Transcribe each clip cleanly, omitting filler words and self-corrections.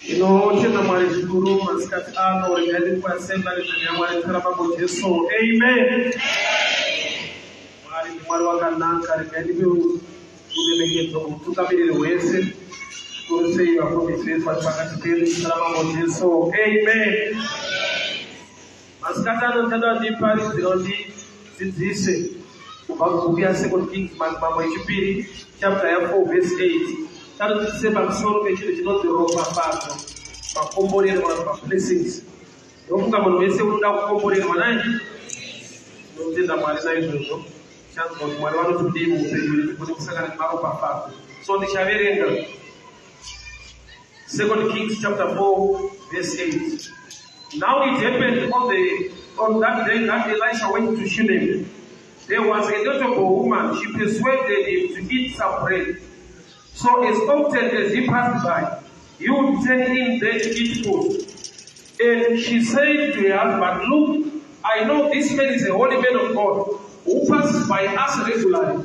Tinotenda Mwari zvikuru masikati ano, regai ndikwanise mharidzo yaMwari muzita raMambo Jesu. Amen. Mwari ndi Mwari wakanaka, regai ndipe ruremekedzo kumutungamiriri wese, zvikuru sei vafundisi vedu vari pakati pedu muzita raMambo Jesu. Amen. Masikati ano ndichada ndiparidzira ndidzidzise kubva kubhuku yaSecond Kings madzimambo echipiri chapter ya4 verse 8 chanodzidzise pamusoro pechinhu chinonzi ropafadzo makomborero kana mablessings ndofunga munhu wese unoda kukomborerwa naye tinotenda mwari naizvozvo chanzwa kuti mwari vanoti kudii muupenyu hwedu tigone kusangana nemaropafadzo so ndichaverenga Second Kings chapter 4 verse 8. Now it happened on the on that day that Elisha went to Shunem. There was a notable woman, she persuaded him to eat some bread. So as often as he passed by, he would turn in there to eat food. And she said to her husband, Look, I know this man is a holy man of God who passes by us regularly.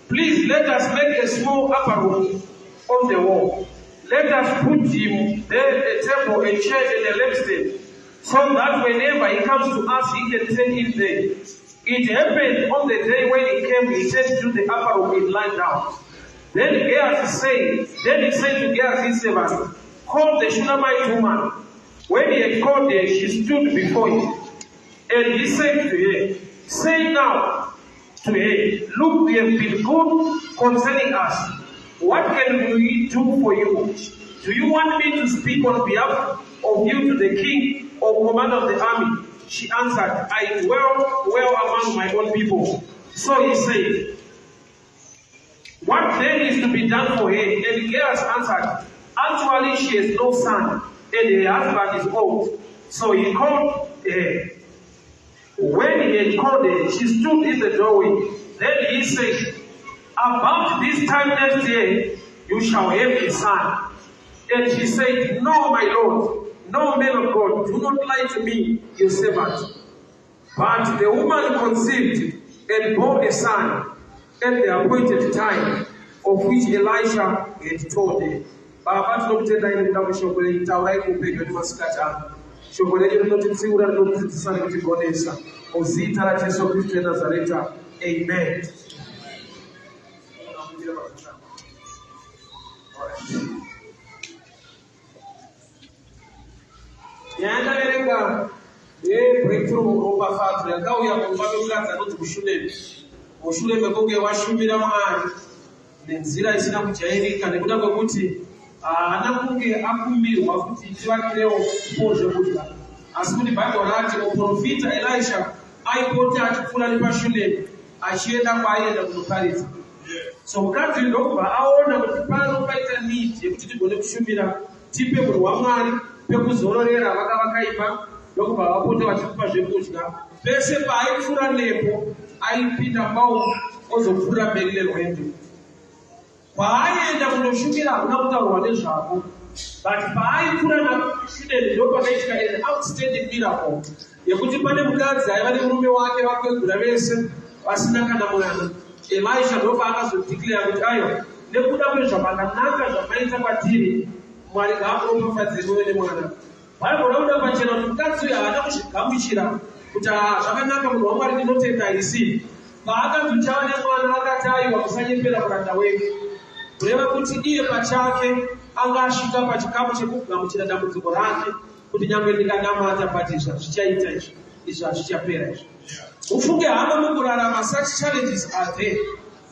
Please let us make a small upper room on the wall. Let us put him there a table, a chair, and a lampstand, so that whenever he comes to us, he can turn in there. It happened on the day when he came, he turned to the upper room and lied down. Then Gehazi said, then he said to Gehazi his servant, Call the Shunammite woman. When he had called her, she stood before him. And he said to her, Say now to her, Look, we have been good concerning us. What can we do for you? Do you want me to speak on behalf of you to the king or commander of the army? She answered, I dwell well among my own people. So he said, What then is to be done for her? And Gehazi answered, Actually, she has no son, and her husband is old. So he called her. When he had called her, she stood in the doorway. Then he said, About this time next year, you shall have a son. And she said, No, my lord, no man of God, do not lie to me, your servant. But the woman conceived and bore a son at the appointed time of which Elisha had told her. Baba tinokutendai nekuda kweshoko renyu, taurai kuupenyu hwedu masikati ano. Shoko renyu rinotitsiura, rinotidzidzisa nekutigonesa. Muzita raJesu Kristu weNazareta, amen. Nyaya yandaverenga yebreakthrough ropafadzo yakauya mumba memukadzi anonzi Mushunemi mushure mekunge washumira Mwari nenzira isina kujairika nekuda kwekuti haana kunge akumbirwa kuti tivakirewo po zvekudya asi kuti bhaibheri rati muprofita Elisha aipota achipfuura nepaShunemi achienda kwaaienda kunoparidza so mukadzi uyu ndokubva aona kuti pano paita need yekuti tigone kushumira tipe munhu wamwari pekuzororera vakavaka imba ndokubva vapota vachimupa zvekudya pese paaipfuura nepo aipinda mumba umu ozopfuura mberi nerwendo. Kwaaienda kunoshumira hakuna kutaurwa nezvako, but paaipfuura naShunemi ndopakaitika an outstanding miracle yekuti pane mukadzi aiva nemurume wake vakwegura vese vasina kana mwana. Elisha ndopaakazodeclare kuti aiwa, nekuda kwezvakanaka zvamaita kwatiri, Mwari ngaakuropafadzei muve nemwana. Bhaibheri rabuda pachena kuti mukadzi uyu haana kuzvigamuchira kuti haa zvakanaka munhu waMwari ndinotenda isi. Paakanzi uchava nemwana akati aiwa musanyepera muranda wenyu. Kureva kuti iye pachake anga asvika pachikamu chekugamuchira dambudziko rake kuti nyangwe ndikanamata but izvi hazvichaita izvi, izvi hazvichapera izvi. Ufunge hama mukurarama such challenges are there.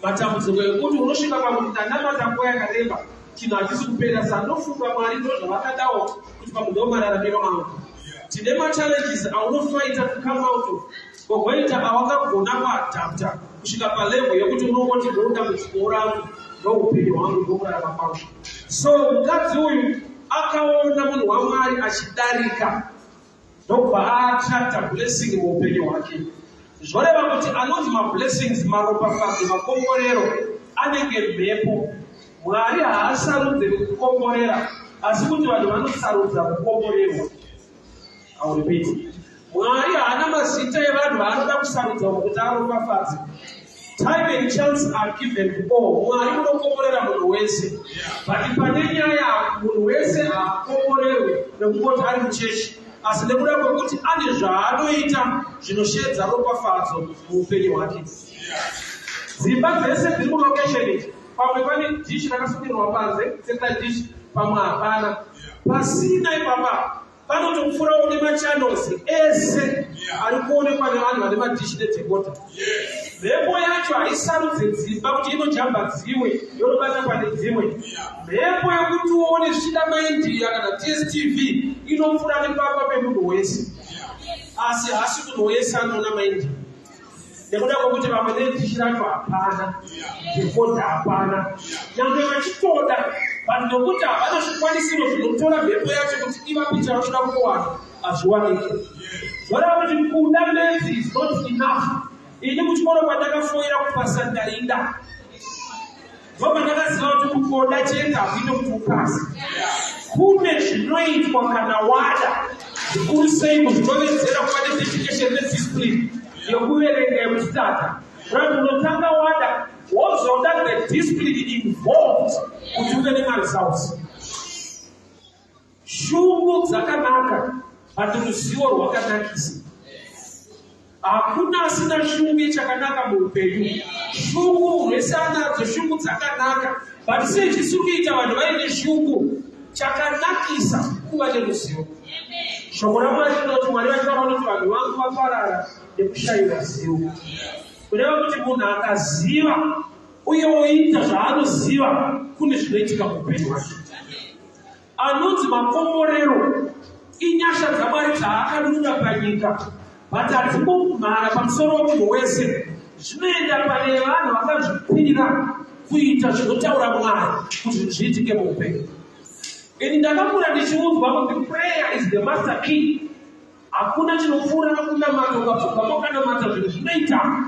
Matambudziko ekuti unosvika pakuti ndanamata nguva yakareba chinhu hachisi kupera sandofunga Mwari ndozvavakadawo kuti pamwe ndomararamiro angu. Tine machallenges aunofaita to come out of kogoita awakagona kuadapta kusvika palevel yekuti unongoti ndodambudziko rangu ndoupenyu hwangu ndokurarama kwangu. So mukadzi uyu akaona munhu waMwari achidarika ndokubva aattracta blessing muupenyu hwake. Zvoreva kuti anonzi mablessings, maropafadzo, makomborero anenge mhepo. Mwari haasarudze kukomborera, asi kuti vanhu vanosarudza kukomborerwa. I will repeat. Mwari haana mazita evanhu vaanoda kusarudza kuti aropafadze. Time and chance are given to all. Mwari unokomborera munhu wese. But pane nyaya munhu wese haakomborerwe nekungoti ari muchechi asi nekuda kwekuti ane zvaanoita zvinosheedza ropafadzo muupenyu hwake. Dzimba dzese dziri mulocation idzi, pamwe pane dish rakasungirirwa panze, satellite dish, pamwe hapana. Pasina ipapa panotopfuurawo nemachannels ese ari kuonekwa nevanhu vane madhishi nedecoder. Mhepo yacho haisarudze dzimba kuti inojamba dzimwe yonobata pane dzimwe. Mhepo yekuti uone zvichida maIndia kana DSTV inopfuura nepamba pemunhu wese, asi hasi munhu wese anoona maIndia nekuda kwekuti vamwe nedhishi racho hapana, decoder hapana, nyangwe vachitoda but nokuti havana zvikwanisiro zvinotora mhepo yacho kuti ivape chavanoda kuwana hazviwaniki. Zvoreva kuti kuda bedzi is not enough. Ini kuchikoro kwandakafoira kupasa ndaida, ndopandakaziva kuti kungoda chete hakuite kuti upase. Kune zvinoitwa kana wada, zvikuru sei kuzvirovedzera kuva nededication nediscipline yekuverenga yekustata. Right, unotanga wada wozoda the discipline involved kuti uve nemaresults. Shungu dzakanaka but ruzivo rwakanakisa. Hakuna asina shungu yechakanaka muupenyu. Shungu munhu wese anadzo, shungu dzakanaka but sei chisiri kuita vanhu vaine shungu? Chakanakisa kuva neruzivo. Shoko raMwari rinoti Mwari vachitaura vanoti vanhu vangu vaparara nekushayiwa zivo. Kureva kuti munhu akaziva uye oita zvaanoziva kune zvinoitika muupenyu hwake. Anonzi makomborero inyasha dzaMwari dzaakadurura panyika but hadzingomhara pamusoro wemunhu wese, zvinoenda pane vanhu vakazvipira kuita zvinotaura Mwari kuti zvinhu zviitike muupenyu. Ini ndakakura ndichiudzwa kuti prayer is the master key. Hakuna chinopfuura kunamata, ukapfugama ukanamata zvinhu zvinoita.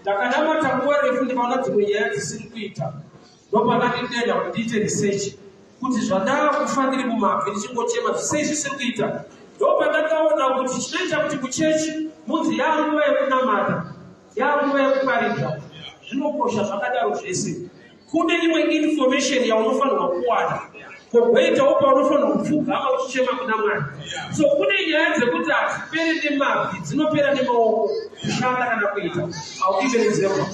Ndakanamata nguva refu ndikaona dzimwe nyaya dzisiri kuita. Ndopakanditenda kuti ndiite research kuti zvandava kufa ndiri mumabvi ndichingochema sei zvisiri kuita. Ndopandakaona kuti chinoita kuti kuchechi munzi yaanguva yekunamata, yaanguva yekuparidza, zvinokosha zvakadaro zvese. Kune imwe information yaunofanirwa kuwana kogoitawo paunofanirwa kupfugama uchichema kuna Mwari. So kune nyaya dzekuti hadzipere nemabvi, dzinopera nemaoko kushanda kana kuita. I'll give an example.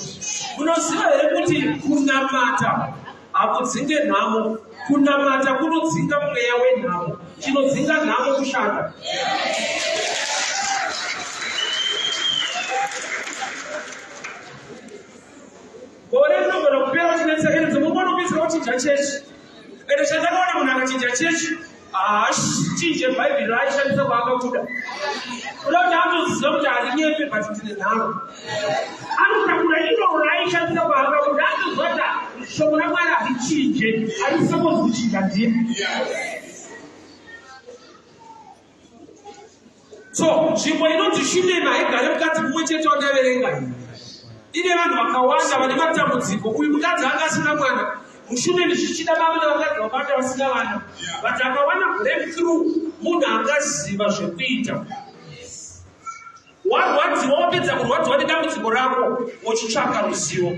Munoziva here kuti kunamata hakudzinge nhamo? Kunamata kunodzinga mweya wenhamo. Chinodzinga nhamo kushanda. Gore rinogona kupera uchinetsa ende dzimwe nguva unopedzisira wachinja chechi. Ende chandakaona munhu akachinja chechi haachinje bhaibheri raaishandisa kwaakabuda. Kuda kuti atoziva kuti harinyepe but ndine nharo. Anotakura iroro raaishandisa kwaakabuda atoziva kuti shoko raMwari harichinje, harisokozi kuchinja ndiye. So nzvimbo inonzi Shunemi haigare mukadzi mumwe chete wandaverenga. Ine vanhu vakawanda vane matambudziko. Uyu mukadzi anga asina mwana. Mushunemi zvichida vamwe vakadzi vabata vasina vana, but akawana breakthrough munhu angaziva zvekuita. Warwadziwa, wapedza kurwadziwa nedambudziko rako, wochitsvaka ruzivo.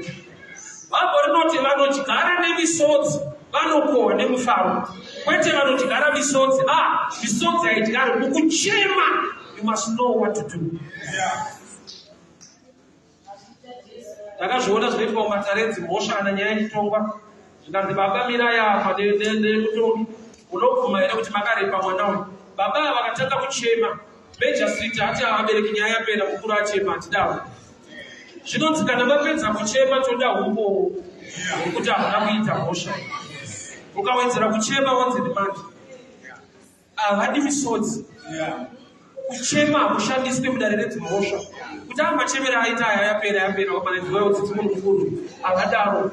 Bhaibheri rinoti vanodyara nemisodzi vanokohwa nemufaro, kwete vanodyara misodzi. Ah, misodzi haidyari, mukuchema you must know what to do. Takazviona zvinoitwa mumatare edzimhosva kana nyaya ichitongwa, zvikanzi baba mirai apa nemutongi, munobvuma here kuti makarepa mwana uyu? Baba ava vakatanga kuchema, magistrate ati abereki nyaya yapera, mukuru achema, hatidaro. Zvinonzi kana mapedza kuchema toda humbowo hwekuti hamuna kuita mhosva. Ukawedzera kuchema wanzi remand. Havadi misodzi. Kuchema hakushandiswe mudare redzimhosva. Kuti ava machemero aita aya yapera yapera wapanaidziwayo tsitsi munhu mukuru. Havadaro.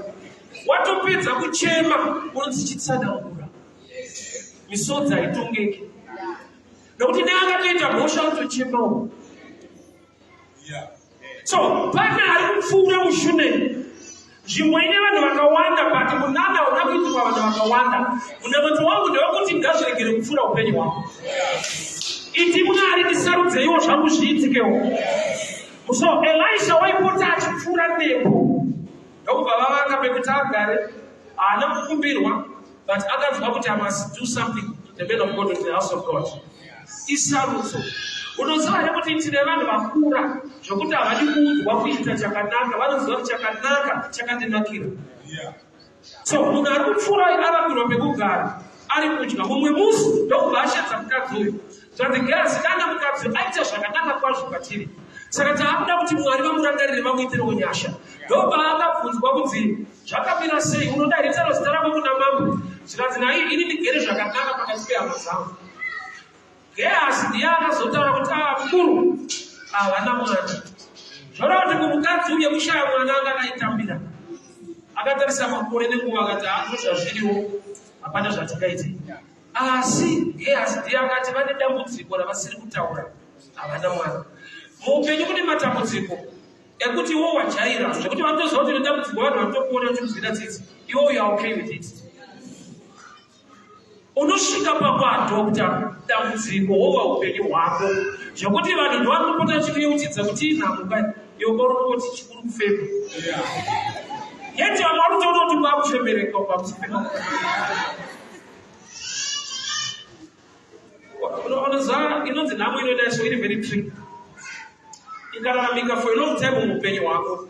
Watopedza kuchema unonzi chitsanangura. Misodzi haitongeki. Nokuti neakatoita mhosva anotochemawo. So pane ari kupfuura muShunemi, nzvimbo ine vanhu vakawanda, but munana hauna kuitirwa vanhu vakawanda. Munamato wangu ndewekuti ngazviregere kupfuura upenyu hwangu. Iti Mwari ndisarudzeiwo zvangu zviitikewo. So Elisha waipota achipfuura nepo ndokubva vavaka pekuti agare. Haana kukumbirwa but akanzwa kuti I must do something to the man of God, to the house of God. Isarudzo. Unoziva here kuti tine vanhu vakura zvokuti havadi kuudzwa kuita chakanaka, vanoziva kuti chakanaka chakandinakira. So munhu ari kupfuura avakirwa pekugara ari kudya mumwe musi ndokubva ashedza mukadzi uyu zvanzi Gehazi dana mukadzi uyu aita zvakanaka kwazvo kwatiri saka taakuda kuti Mwari vamurangarire vamuitirewo nyasha. Ndopaakabvunzwa kunzi Zvakamira sei? Unoda here taura zita rako kuna mambo? Zvikanzi naye, ini ndigere zvakanaka pakati pehama dzangu. Gehazi ndiye akazotaura kuti ah, mukuru havana mwana. Zvoreva kuti kumukadzi uye kushaya mwana anga akaitambira. Akatarisa makore nenguva akati ah, ndozvazviriwo, hapana zvatingaite. Asi Gehazi ndiye akati vane dambudziko ravasiri kutaura, havana mwana. Muupenyu kune matambudziko ekuti iwo wajaira zvekuti vanotoziva kuti nedambudziko vanhu vanotokuona uchikunzwira tsitsi iwo you are okay with it. Unosvika pakuadopta dambudziko wova upenyu hwako zvekuti vanhu ndovanopota vachikuyeuchidza kuti inhamo kai iwe kwauri unongoti chikuru kufema yeti vamwe vari kutoona kuti kwakufemereka kwakusifema. Unoziva inonzi nhamo inoita so iri very tricky. Ikararamika for a long time muupenyu hwako,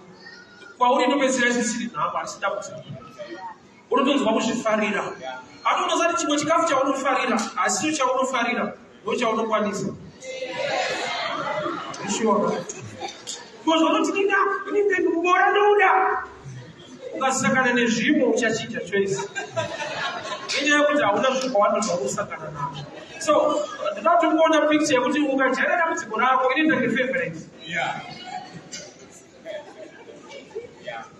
kwauri inopedzisira isisiri nhamo, harisi dambudziko. Unotonzwa kuzvifarira. Asi unoziva kuti chimwe chikafu chaunofarira hasicho chaunofarira, ndochaunokwanisa. Sure. Because vanoti nina, ini ndibora ndoda. Ukasangana nezvimwe uchachinja choice. Inyaya yekuti hauna zvakawanda zvauri kusangana nazvo. So ndinoda kuti ungoona picture yekuti ukajaira dambudziko rako inoita kunge favorite.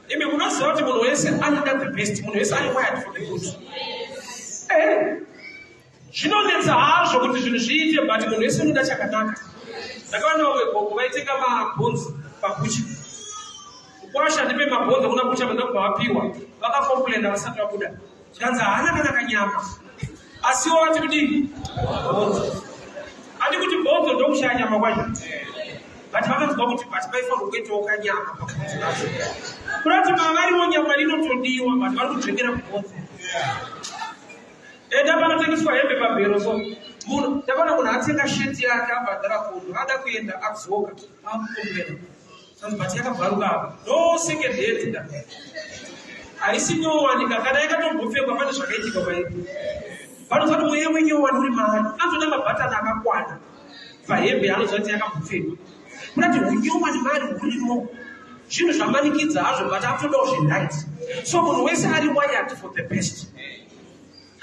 Imi munoziva kuti munhu wese anoda the best, munhu wese ari wired for the good. Zvinonetsa hazvo kuti zvinhu zviite, but munhu wese unoda chakanaka. Ndakaona vamwe gogo vaitenga mabhonzo pabucha. Mukwasha ndipe mabhonzo kuna bucha vanobva vapiwa. Vakakomplaina vasati vabuda. Zvikanzi haana kana kanyama. Asiwo vati kudii? Bhonzo. Ati kuti bhonzo ndokushaya nyama kwacho. But vakanzwa kuti but paifanirwa kuitawo kanyama pabhonzo racho. Kurati mavariwo nyama inotodiwa but vari kudzvengera kubhonzo. Enda panotengeswa hembe pabhero so munhu ndakaona munhu atenga sheti yake abhadhara kondo ada kuenda adzoka akukomplena sanzi but yakabvaruka apa no second hand da haisi nyowani ka kana yakatombopfekwa pane zvakaitika pairi panoziva kuti mweya wenyowani uri maari anotoda mabhatani akakwana pahembe anoziva kuti yakambopfekwa kurati hunyowani maari hurimo zvinhu zvamanikidza hazvo but akutodawo zveright so munhu wese ari wired for the best.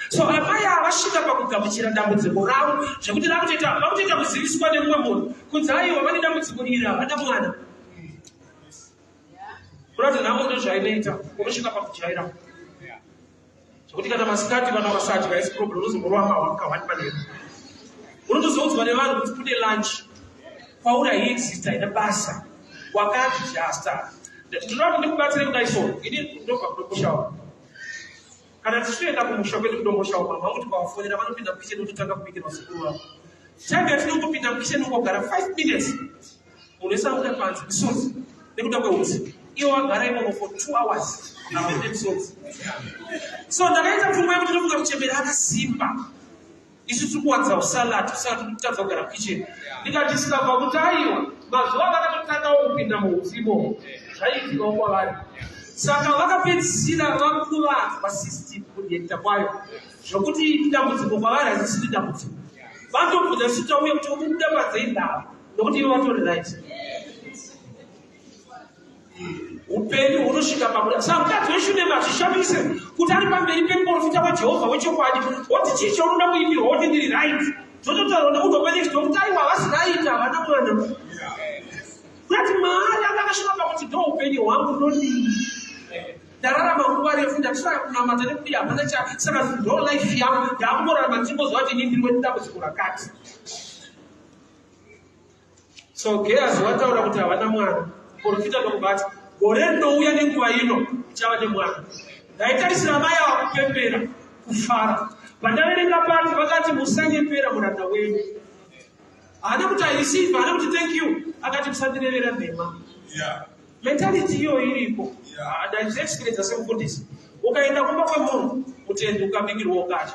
So amai ava vasvika pakugamuchira dambudziko ravo zvekuti rakutoita vakutoita kuziviswa nemumwe munhu kunzi aiwa vane dambudziko iri havana mwana. Kuratidza nhamo ndozvainoita unosvika pakujaira zvekuti kana masikati vana vasadya haisi problem unozomborova mahwani manheru unotozoudzwa nevanhu kuti kune lunch kwauri haiexist haina basa wakaadjusta. Ndinoda kuti ndikubatsire kudai so ini ndobva kudokushawa. Kana tichitoenda kumusha kwedu kuDomboshawa, mama vangu tikavafonera vanopinda mukicheni vototanga kubikira vazukuru vavo. Time yatinongopinda mukicheni ungogara 5 minutes, munhu wese abuda panze misodzi nekuda kweutsi. Ivo vagara imomo for 2 hours havabude misodzi. So ndakaita pfungwa yekuti ndofunga kuchembera akasimba. Isu tiri kuwanza usalad, usati kutadza kugara mukicheni. Ndikadiscover kuti aiwa, mazuva avakatotangawo kupinda muutsi imomo, zvaiitikawo kwavari. Saka vakapedzisira vakuvadzwa system kureacta kwayo, zvokuti dambudziko kwavari harisisiri dambudziko. Vatobvunza isu tauya kuti ukubuda panze indava, nokuti ivo vatori right. Upenyu hunosvika pakuda. Saka mukadzi weShunemi hazvishamise kuti ari pamberi pemuprofita waJehovha wechokwadi, woti chii chaunoda kuimbirwa, woti ndiri right. Zvototaurwa nemunhu wepanext door kuti aiwa havasi right, havana mwana. Kurati maari anga akasvika pakuti ndo upenyu hwangu ndodii. Ndararama nguva refu ndatiraya kunamata nekudii hapana cha saka ndo life yangu ndakungorarama ndichingozwa kuti ini ndiri wedambudziko rakati. So Gehazi wataura kuti havana mwana. Muprofita ndokubati gore rinouya nenguva ino uchava nemwana. Ndaitarisira mai ava kupembera, kufara. Pandaverenga pati vakati musanyepera muranda wenyu. Haana kuti I receive, haana kuti thank you. Akati musandirevera nhema. Yeah. Mentality iyoyo iriko. Yeah. Ndaizviexperienza semufundisi. Ukaenda kumba kwemunhu, mutendi ukabikirwa ukadya.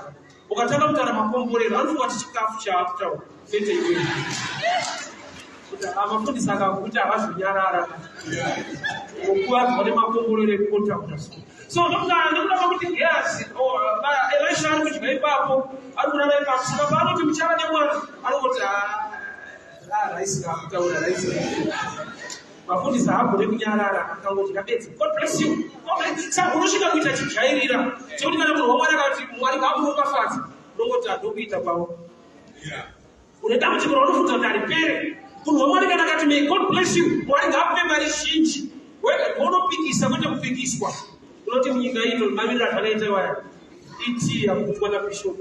Ukatanga kutaura makomborero, anofunga kuti chikafu chaakutaura kwete iwewe. Kuti mafundisi akaguta havazonyarara. Ukuvadzwa nemakomborero ekukotaura so. So ndokuda kwekuti Gehazi, oh, Elisha ari kudya ipapo, ari kurara ipapo. Saka paanoti muchava nemwana, anongoti raisi rakutaura raisi. Mafundisi haagone kunyarara akangodya bedzi. God bless you. God bless. Saka unosvika kuita chijairira chekuti kana munhu waMwari akati Mwari ngaakuropafadze, unongoti handokuita kwavo. Une dambudziko raunofunga kuti haripere. Munhu waMwari kana akati may God bless you, Mwari ngaakupe mari zhinji. Wega unopikisa kwete kupikiswa. Unoti munyika ino mamiriro azvakaita iwaya. Iti yakutwa nabishop.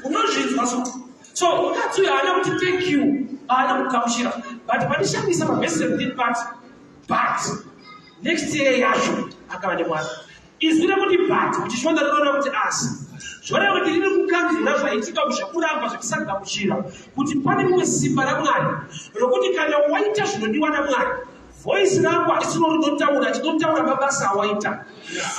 Unozvinzwa so. So mukadzi uyu haana kuti thank you, haana kugamuchira. But pandishamisa pavhesi 17 but but next year yacho akava nemwana. Izwi rekuti but muchishona rinoreva kuti asi. Zvoreva kuti riri kukanzura zvaitika zvekuramba zvekusagamuchira kuti pane rimwe simba raMwari rokuti kana waita zvinodiwa naMwari voice rako harisiro rinotaura, chinotaura mabasa awaita.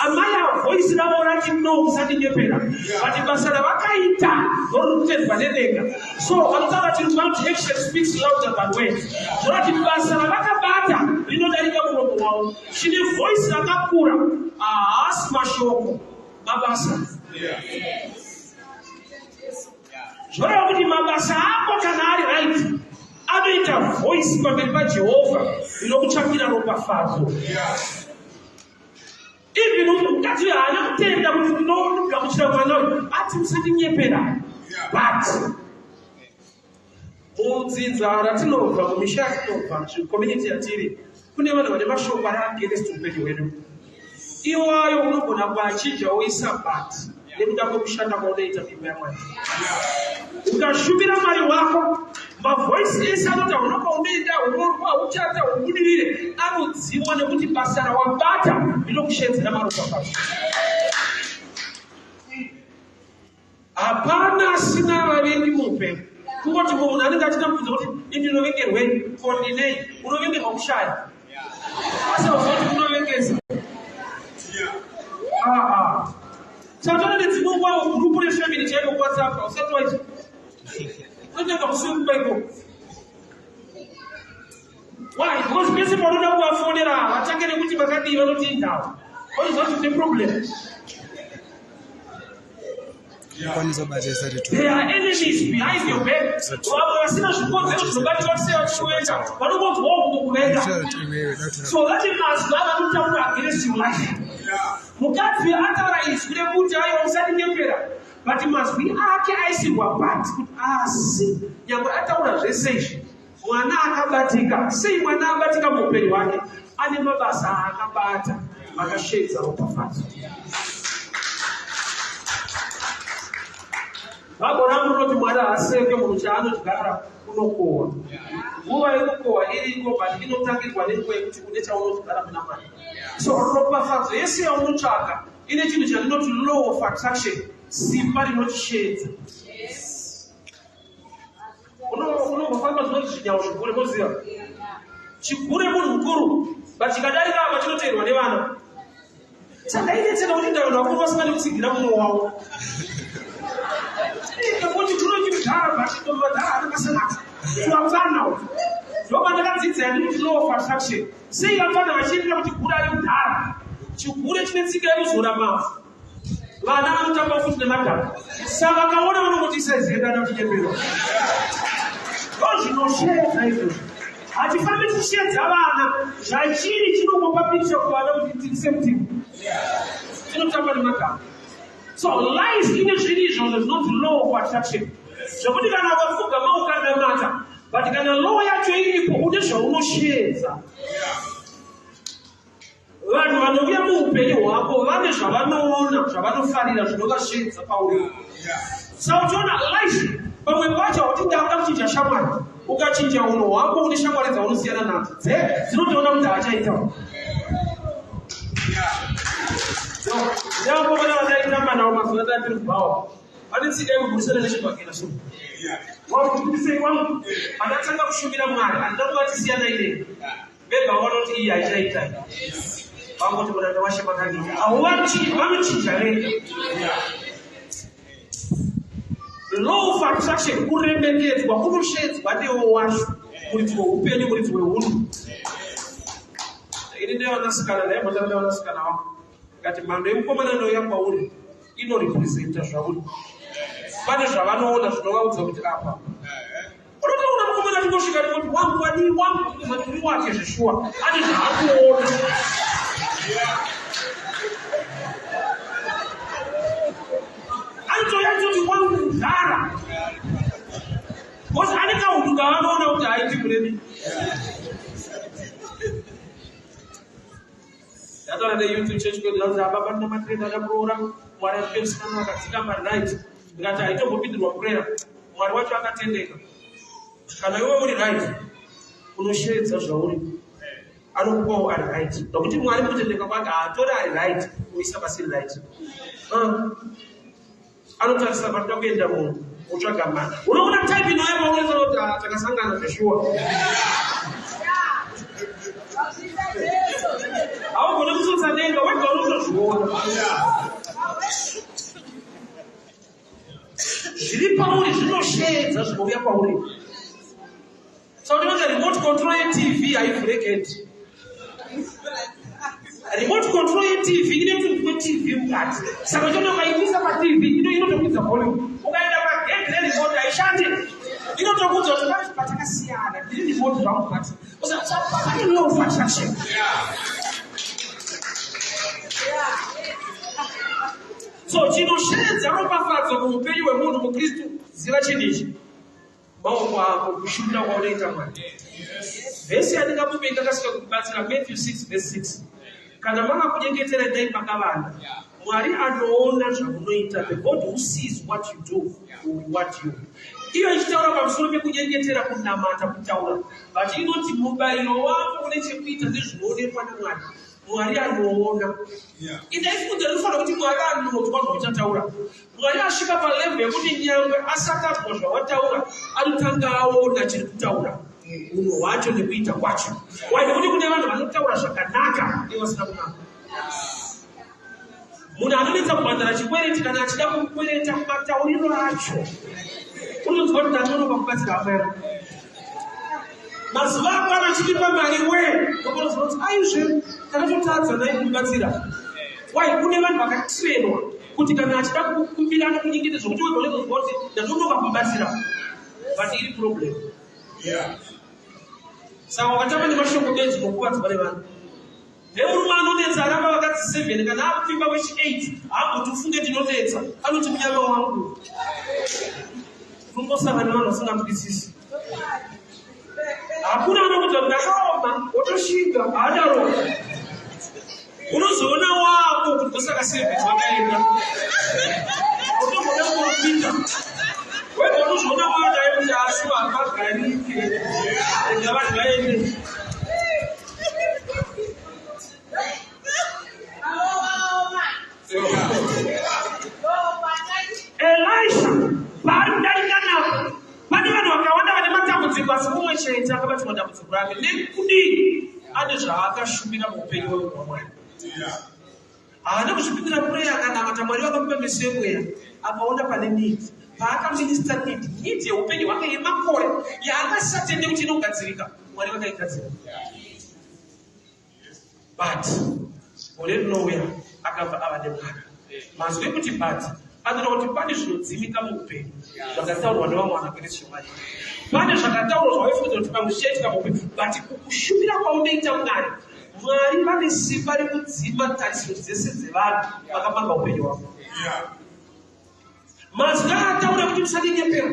Amai ava voice ravo rati no, musandinyepera, but basa ravakaita ndorikutendwa nedenga. So vanotaura chirungu vanoti action speaks louder than words. Zvorati basa ravakabata rinodarika muromo wavo. Chine voice rakakura haasi mashoko, mabasa. Zvoreva kuti mabasa ako kana ari right anoita voice pamberi paJehovha rinokutsvakira ropafadzo. Even mukadzi uyu haana kutenda kuti ndinogamuchira mwana uyu, ati musandinyepera. But mudzinza ratinobva, mumisha yatinobva, community yatiri, kune vanhu vane mashoko ari against upenyu hwedu. Iwayo unogona kuachinja woisa but nekuda kwekushanda kwaunoita muimba yaMwari. Ukashumira Mwari wako, mavoice ese anoti hauna kwaunoenda, unorwa, uchata, ubudirire, anodzimwa nekuti basa rawabata rinokushedzera maropafadzo. Hapana asina vavengi muupenyu. Kungoti munhu anenge achida kubvunza kuti ini ndinovengerwei, ko ndinei? Unovengerwa kushaya. Asi hauzoti unovengesa. Saka tone nedzimwe nguva gurupu refamily chaiko kuWhatsApp usati waita. Unotanga musi wekuba ikoko. Why? Because pese paunoda kuvafonera havatange nekuti makadii vanoti indawa. Vanoziva kuti tine problem. Kwanisa bata isati There are enemies behind your back. Vamwe vasina zvikonzero zvinobatika kuti sei vachikuvenga, vanongonzwawo kungokuvenga. So that mazwi avanotaura against your life. Mukadzi ataura izwi rekuti aiwa musandinyepera, but mazwi ake aisirwa but kuti asi nyangwe ataura zvese izvi mwana akabatika sei mwana abatika muupenyu hwake ane mabasa aakabata akasheedza ropafadzo. Bhaibheri rangu rinoti Mwari haaseke munhu chaanodyara unokohwa. Nguva yekukohwa iriko but inotangirwa nenguva yekuti une chaunodyara muna Mwari. So ropafadzo yese yaunotsvaka Ine chinhu chandinoti law of attraction, simba rinotisheedza. Unombofamba zvinoti zvinyawo zvigure, moziva chigure munhu mukuru, but chikadarika apa chinoteerwa nevana. Saka inetseka kuti ndavanhu vakuru vasingadi kutsigira mumwe wavo. Nekuti kunoti mudhara but madhara ane basa nacho. Tuvapfana utu. Ndopandakadzidza yandinoti law of attraction. Sei vapfana vachiendera kuti gure ari mudhara? Chigure chine tsika yekuzora mavhu. Vana vanotamba futi nemadhaka. Saka vakaona vanongoti isai zenda nakunyepera. Ndozvinosheedza izvozvo. Hatifaniri kusheedza vana zvachiri chinongopa picture kuvana kuti tiri same team. Tinotamba nemagamba. So life ine zviri izvozvo zvinonzi law of attraction. Zvekuti kana ukapfugama ukanamata but kana law yacho iripo une zvaunosheedza. Vanhu vanouya muupenyu hwako vane zvavanoona zvavanofarira zvinovasheedza pauri. Saka uchiona life pamwe pacho hauti ndakuda kuchinja shamwari. Ukachinja unhu hwako une shamwari dzaunosiyana nadzo dze dzinotoona kuti haachaita. Ndavakomana vandaitamba navo mazuva andandiri kubhawa vane tsika yekugurisana nechibhakera so wakuti wangu pandatanga kushumira Mwari handida kuvati siyanai neni vega vanoti iyi haichaita vangoti muranda washe makadii hauvachi vanochinja vega. Law of attraction, kuremekedzwa kunoshedzwa newo wacho muridzi weupenyu, muridzi wehunhu. Ini ndevanasikana ndaimbotamba nevanasikana vangu ndikati mhando yemukomana inouya kwauri inorepresenta zvauri. Pane zvavanoona zvinovaudza kuti apa unotoona mukomana achingosvika ndikoti wangu wadii wangu kuzoti uri wake zveshuwa ane zvaakuona. Anotouya achitoti wangu kudhara because ane kaunhu kaanoona kuti haiti muremi. Ndataura neyouth church kwedu vanzi ababa ndinamatire ndada kuroora Mwari atipe musikana akadzikama right. Ndikati haitombopindirwa prayer. Mwari wacho akatendeka. Kana iwe uri right unosheedza zvauri anokupawo ari right nokuti Mwari mukutendeka kwake haatori ari right oisa pasiri right. Anotarisa panoda kuenda munhu otsvaga mari. Unoona type inouya pauri kuti takasangana zveshuwa. Haugone kusotsa denga wega unotozviona. Zviri pauri zvinosheedza zvinouya kwauri. Saka unoti remote control yeTV haivhure gate. Remote control yeTV ine tunhu tweTV mukati. Saka uchiona ukaibvisa paTV inotokwidza volume. Ukaenda pagate reremote haishandi. Inotokuudza kuti pane patakasiyana. Ndiri remote zvangu but pane law of attraction. So chinosheedza ropafadzo muupenyu hwemunhu muKristu ziva chinhu ichi. Maoko ako kushumira kwaunoita Mwari. Vhesi yandingamupe ingakasika kukubatsira Matthew 6 verse 6. Kana mava kunyengetera endai pakavanda. Mwari anoona zvamunoita. The God who sees what you do will reward you. Iyo ichitaura pamusoro pekunyengetera, kunamata, kutaura. But inoti mubayiro wako une chekuita nezvinoonekwa naMwari. Mwari anoona. Indaifunga ndinofanira kuti Mwari anonzwa zvauchataura. Mwari asvika palevel yekuti nyangwe asati anzwa zvawataura anotanga aona chiri kutaura unhu hwacho nekuita kwacho. Why? Nekuti kune vanhu vanotaura zvakanaka ivo vasina kunaka. Munhu anonetsa kubhadhara chikwereti kana achida kukwereta matauriro acho unonzwa kuti ndanonoka kubatsira hama yangu. Mazuva akwana achitipa mari we ndokunonzwa kuti aizve takatotadza naye kumubatsira. Why? Kune vanhu vakatrainwa kuti kana achida kukumbira anokunyengetedza zvekuti wega unozonzwa kuti ndatonoka kumubatsira but iri problem. Saka ukatamba nemashoko bedzi unokuvadzwa nevanhu. Nemurume anonetsa aramba vakadzi 7 kana akupfimba wechi 8 haagoti ufunge ndinonetsa anoti munyama wangu. Unongosangana nevanhu vasinganzwisisi. Hakuna anokuudza kuti ndakaoma wotoshinga haadaro. Unozoona wako kuti ndosaka 7 wakaenda. Unotomboda kuprofita. Wega unozoona wadai kuti asi vapagarike. Rega vanhu vaende. chete akabatirwa dambudziko rake. Nekudii? Ane zvaakashumira muupenyu hwemunhu waMwari. Haana kuzvipindira prayer, akanamata Mwari vakamupa meso emweya, akaona pane need. Paakaminista need, need yeupenyu hwake yemakore yaangasatende kuti inogadzirika, Mwari vakaigadzira. But gore rinouya akabva ava nemwana. Mazwi ekuti but anoda kuti pane zvinodzimika muupenyu zvakataurwa nevamwe vanhu kwete zvemwari. Pane zvakataurwa zvawaifungidzira kuti pamwe zvichaitika muupenyu, but kukushumira kwaunoita Mwari, Mwari vane simba rekudzima tarisiro dzese dzevanhu vakamanga upenyu hwako. Mazwi aataura kuti musandinyepera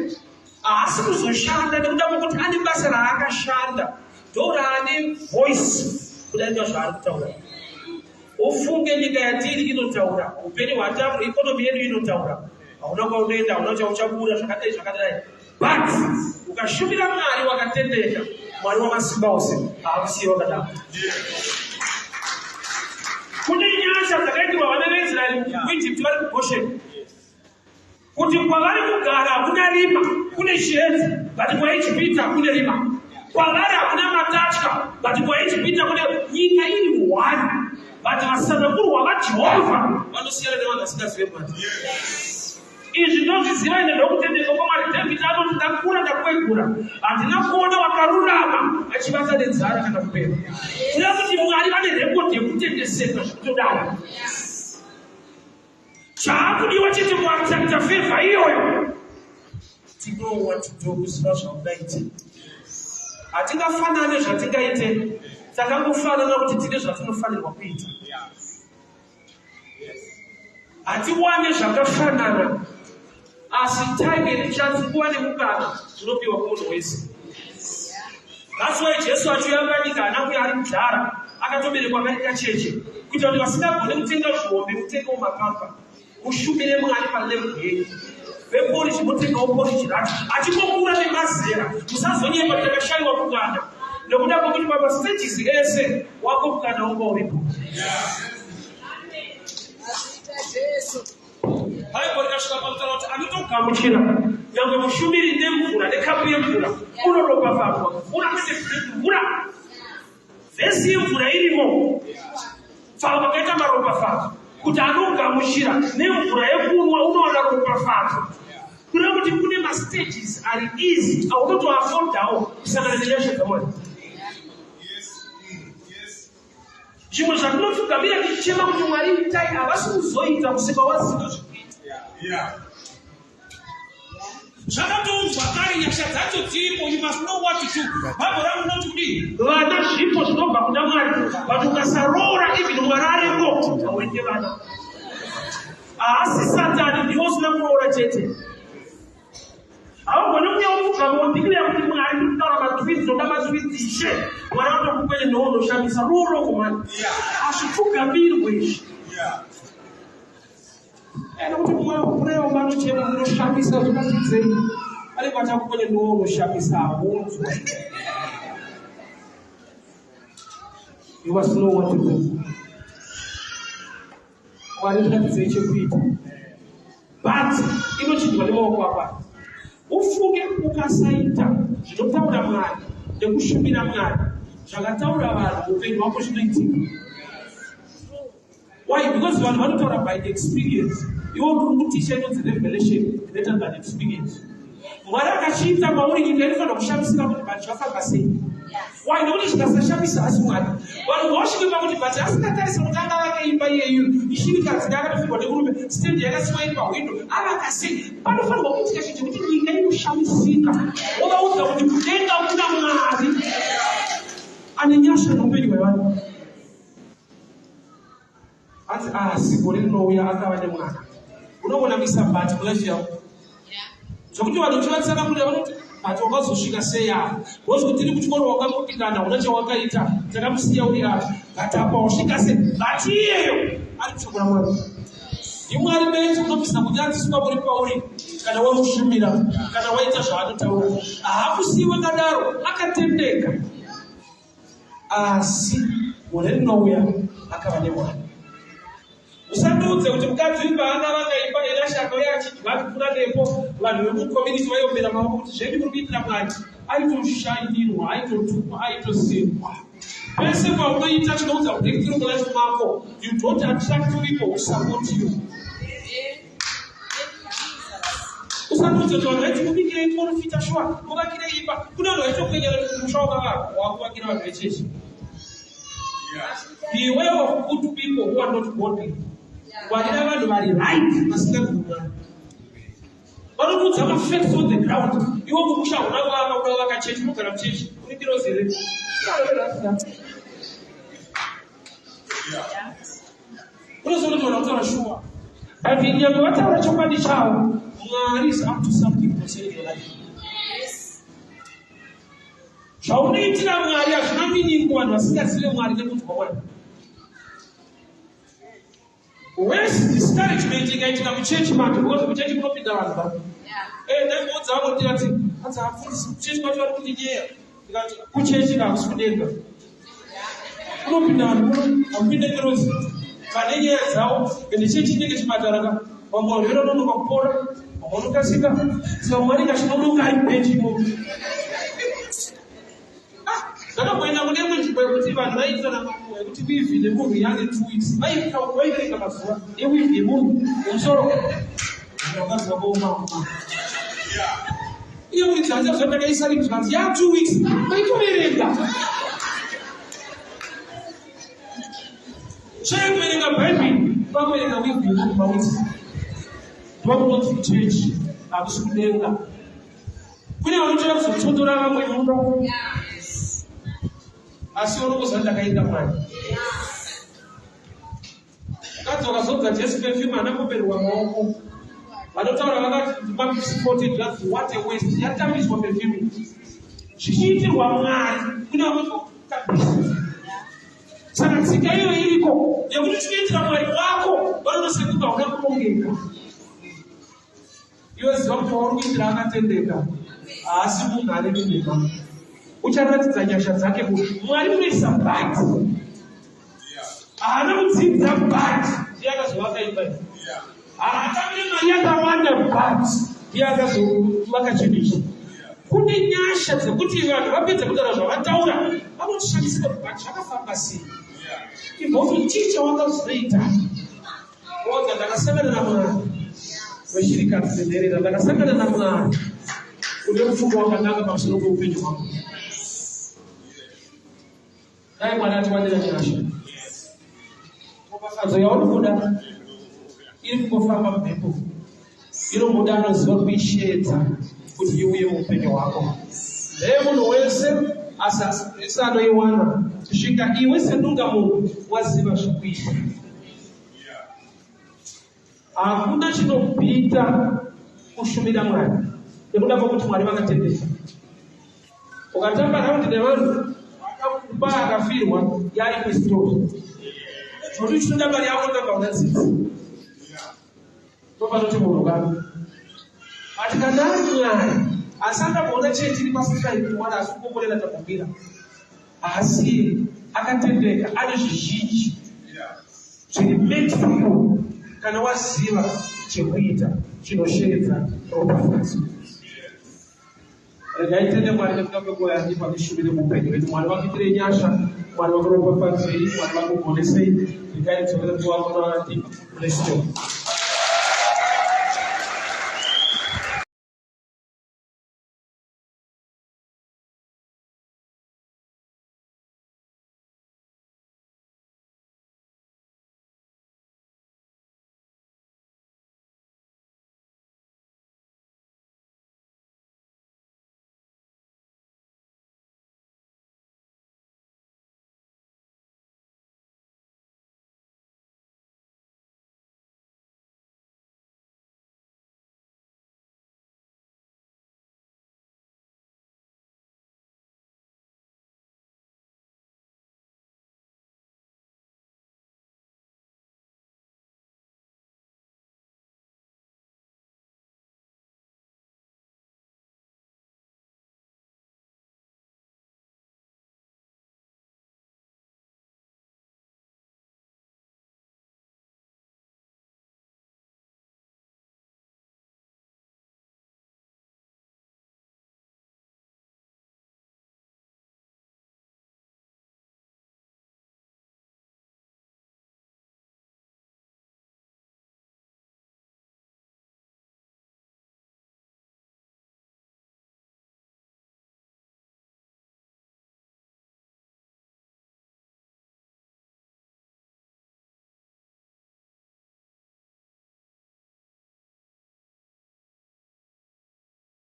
haasi kuzoshanda nekuda kwekuti ane basa raakashanda ndoraane voice kudarika zvaari kutaura. Ufunge nyika yatiri inotaura, upenyu hwatambura, ikonomi yedu inotaura, hauna kwaunoenda, hauna chauchabura, zvakadai zvakadai. But ukashumira Mwari wakatendeka, Mwari wamasimba ose haakusiye wakadaro. Kune nyasha dzakaitirwa vana veIsraeri kuEgypt vari kuGosheni kuti kwavari kugara hakuna rima, kune chiedza, but kwaEgipita kune rima. Kwavari hakuna matatya, but kwaEgipita kune nyika iri one, but vasanangurwa vaJehovha vanosiyana nevanhu vasingazive Mwari. Izvi ndozviziva ende ndokutendeka kwaMwari. David anoti ndakura ndakwegura, handina kuona wakarurama achivata nenzara kana kupera. Kureva kuti Mwari vane rekodhi yekutendeseka zvekutodaro. Chaakudiwa chete kuatrakta fevha iyoyo. To know what to do, kuziva zvaungaite. Hatingafanane zvatingaite, takangofanana kuti tine zvatinofanirwa kuita. Hatiwane zvakafanana, asi time and chance, nguva nemukana zvinopiwa kumunhu wese. That's why Jesu achiuya panyika haana kuuya ari mudhara, akatoberekwa kari kacheche, kuitira kuti vasingagone kutenga zvihombe mutengewo mapampa, mushumire Mwari palevel yenyu. Veporiji motengawo poriji racho, achingokura nemazera. Musazonyepa takashaiwa mukana nekuda kwekuti pamastages ese wako mukana wanga uripo. Bhaibheri rikasvika pakutaura kuti anotogamuchira nyangwe mushumiri nemvura nekapu yemvura unoropafadzwa. Mvura kwete mvura, vhesi yemvura irimo pfava pakaita maropafadzo kuti anogamuchira nemvura yekunwa unowana ropafadzo. Kureva kuti kune mastages ari easy aunotoafodawo kusangana nenyasha dzaMwari. Zvimwe zvatinopfugamira tichichema kuti Mwari itai havasi kuzoita kusvika waziva zvekuita. Zvakatounzwa kare, nyasha dzacho dziripo, you must know what to do. Bible rangu rinoti kudii? Vana zvipo zvinobva kuna Mwari, but ukasaroora even Mwari ariko, hauende vana. Haasi Satani, ndiwe usina kuroora chete. Haugoni kuuya wopfugama wodeclare kuti Mwari ndiri kutaura matwins, ndoda matwins ishe. Mwari vatokukwene newe unoshamisa ruoroko mani. Hazvipfugamirwe izvi. Ene kuti mumwe kurewo manochema unoshamisa zvakasidzei. Anenge achakukwene newe unoshamisa haunzwe. You must know what to do. Mwari ndiratidzei chekuita. But inochinjwa nemaoko ako. Ufunge ukasaita zvinotaura Mwari nekushumira Mwari zvakataura vanhu upenyu hwako zvinoitika. Why? Because vanhu vanotaura by experience. Iwe uri kuticha inonzi revelation greater than experience. Mwari akachiita mauri nyika inofanira kushamisika kuti but zvafamba sei. Why? Nekuti zvikasashamisa asi Mwari. Vanhu vosvike pakuti but asingatarise kuti anga vake imba iyeyu ishirikadzi akatofirwa nemurume stand yakasiwa iri pahwindo avaka sei. Panofanirwa kuitika chinhu chekuti nyika inoshamisika. Wovaudza kuti kudenga kuna Mwari ane nyasha neupenyu hwevanhu. Hanzi asi gore rinouya akava nemwana. Unogona kuisa but mulife yako. Zvekuti vanhu uchivatsanangurira vanoti but wakazosvika sei apa? Because kuti tiri kuchikoro wakakundikana, hauna chawakaita, takakusiya uri apa. But apa wasvika sei? But iyeyo ari kushoko raMwari. NdiMwari bedzi unobvisa kunyadziswa kuri pauri kana wamushumira, kana waita zvaanotaura. Haakusiyi wakadaro, akatendeka. Asi gore rinouya akava nemwana. Usandiudze kuti mukadzi uyu paanga vakaimba Elasha akauya achidya achipfuura nepo vanhu vemucommunity vaiombera maoko kuti zvedu muri kuitira Mwari. Aitoshainirwa, aitotukwa, aitosekwa. Pese paunoita chinounza breakthrough mulife mako, you don't attract people who support you. Usandudze kuti vanhu vaiti mubikirei porofita shuwa, muvakirei imba. Kune vanhu vaitokwenyera kuti musha wakavakwa wakuvakira vanhu vechechi. Beware of good people who are not godly. Ngwarira vanhu vari right vasingabvi Mwari. Vanokuudza mafacts on the ground. Iwe mumusha hauna kuvaka, unoda kuvaka chechi, unogara muchechi, une ngirozi here? Unozoona kuti vanhu vakutaura shuwa. But nyangwe vataura chokwadi chavo, Mwari is up to something concerning your life. Zvaunoitira Mwari hazvina meaning kuvanhu vasingazive Mwari nekunzwa Mwari. Worse discouragement ikaitika muchechi manje because muchechi munopinda vanhu va. Eh, ndaimboudza vamwe ndikati hanzi hapfundisi kuchechi kwacho vari kundinyeya. Ndikati kuchechi ka hakusi kudenga. Kunopinda vanhu kuno hakupinde ngirozi. Vane nyaya dzavo ende chechi inenge chipatara ka. Vamwe varwere vanonoka kupora, vamwe vanokasika. Saka Mwari ngachinonoka ari muchechi imomo. Ndakamboenda kune imwe nzvimbo yekuti vanhu vaiitana makuhwa ekuti weave nemunhu yange 2 weeks. Vaiverenga mazuva eweave yemunhu mumusoro. Vakaziva kuoma. Iye muridzi hanzi zva ndakaisa ringi zvikanzi ya 2 weeks. Vaitoverenga. Chai kuverenga Bhaibheri kwakuverenga weave yemunhu maweeks. Ndokunonzi kuchechi hakusi kudenga. Kune vanotoda kuzotsvodora vamwe muno. Asi unokuziva ndakaita Mwari. Mukadzi wakazodza Jesu perfume haana kuberwa maoko. Vanotaura vakati mapisi 40 glass what a waste yatambiswa perfume. Zvichiitirwa Mwari kune vanotambisa. Saka tsika iyo iriko yekuti chinoitira Mwari wako vanonosekuka hauna kurongeka. Iwe ziva kuti wauri kuitira akatendeka, haasi munhu ane minema. Ucharatidza nyasha dzake ku Mwari unoisa but haana kudzidza but ndiye akazovaka imba iyi. Haatambire mari yakawanda but ndiye akazovaka chinhu ichi. Kune nyasha dzekuti vanhu vapedza kutaura zvavataura vanoshamisika kuti but zvakafamba sei. Ibva kuti chii chawakazoita Oga ndakasangana naMwari weshirikadzi nenherera, ndakasangana naMwari une mufungo wakanaka pamusoro peupenyu hwangu. Dai Mwari atiwanira nyasha. Ropafadzo yauri kuda iri kungofamba mumhepo, inomuda anoziva kuisheedza kuti iuye muupenyu hwako. Ndeye munhu wese asi asi wese anoiwana kusvika iwe sedungamunhu waziva zvekuita. Hakuna chinobhita kushumira Mwari nekuda kwekuti Mwari vakatendeka. Ukatamba raundi nevanhu akakupa akafirwa yari kustory. Zvoti uchinoda mari yako unotanga una tsitsi. Ndopanoti munhu ka. Ati kana ari Mwari asi akamboona chechi iri pasisai Mwari asi kukomborera takumbira. Asi akatendeka ane zvizhinji zviri meant for you kana waziva chekuita chinosheedza ropafadzo. Regai tende Mwari nekuda kwenguva yandipa ndishumire muupenyu hwedu. Mwari vakuitirei nyasha, Mwari vakuropafadzei, Mwari vakugonesei. Regai dzorere nguva kuna Andy. Bless you.